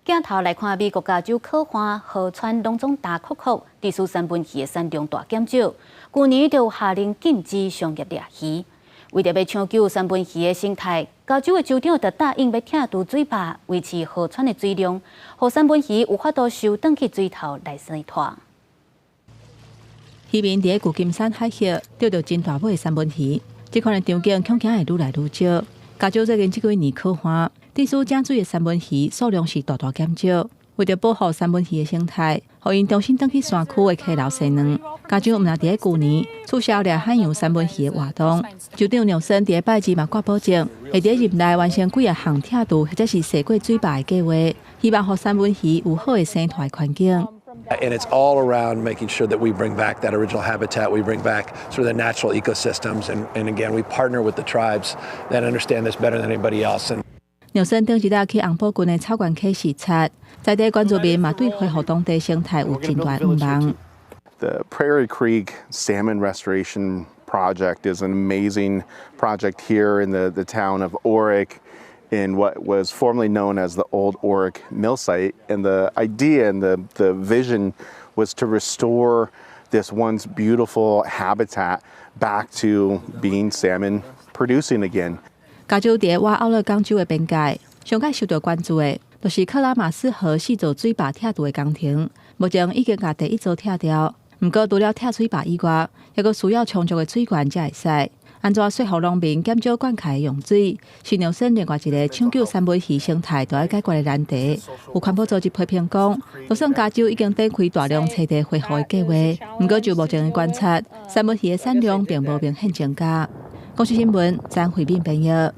鏡頭來看，美國加州洘旱，河川攏總焦涸涸，致使三文魚的產量大減少。舊年就下令禁止商業掠魚。為著欲搶救三文魚的生態，加州的州長就答應欲拆除水壩，維持河川的水量，予三文魚有法度游轉去水頭來生湠。漁民佇舊金山海峽釣著真大尾的三文魚，這款的場景恐驚會愈來愈少。加州最近這幾年洘旱，致使井水的三文魚數量是大大減少。為著保護三文魚的生態，予𪜶重新轉去山區的溪流生卵，加州毋但佇舊年取消掠海洋三文魚的活動。州長紐森佇拜二嘛掛保證，會佇任內完成幾仔項拆除或者是洗過水壩的計畫，希望予三文魚有好的生態環境。 And it's all around making sure that we bring back that original habitat, we bring back sort of the natural ecosystems, and again, we partner with the tribes that understand this better than anybody else. And 紐森頂一日去紅堡郡的草原溪視察，在地原住民嘛對恢復當地生態有真大願望。 The Prairie Creek Salmon Restoration Project is an amazing project here in the town of Orick, in what was formerly known as the Old Orick Mill Site. And the idea and the vision was to restore this once beautiful habitat back to being salmon producing again. 加州佇瓦奧勒岡州的邊界，上蓋受到關注的，就是克拉馬斯河四座水壩拆除的工程。目前已經共第一座拆掉，毋過除了拆水壩以外，猶閣需要充足的水源才會使。按怎說服農民減少灌溉的用水，是紐森另外一個搶救三文魚生態著愛解決的難題。有環保組織批評講，就算加州已經展開大量棲地恢復的計劃，毋過就目前的觀察，三文魚的產量並無明顯增加。公視新聞張惠敏編譯。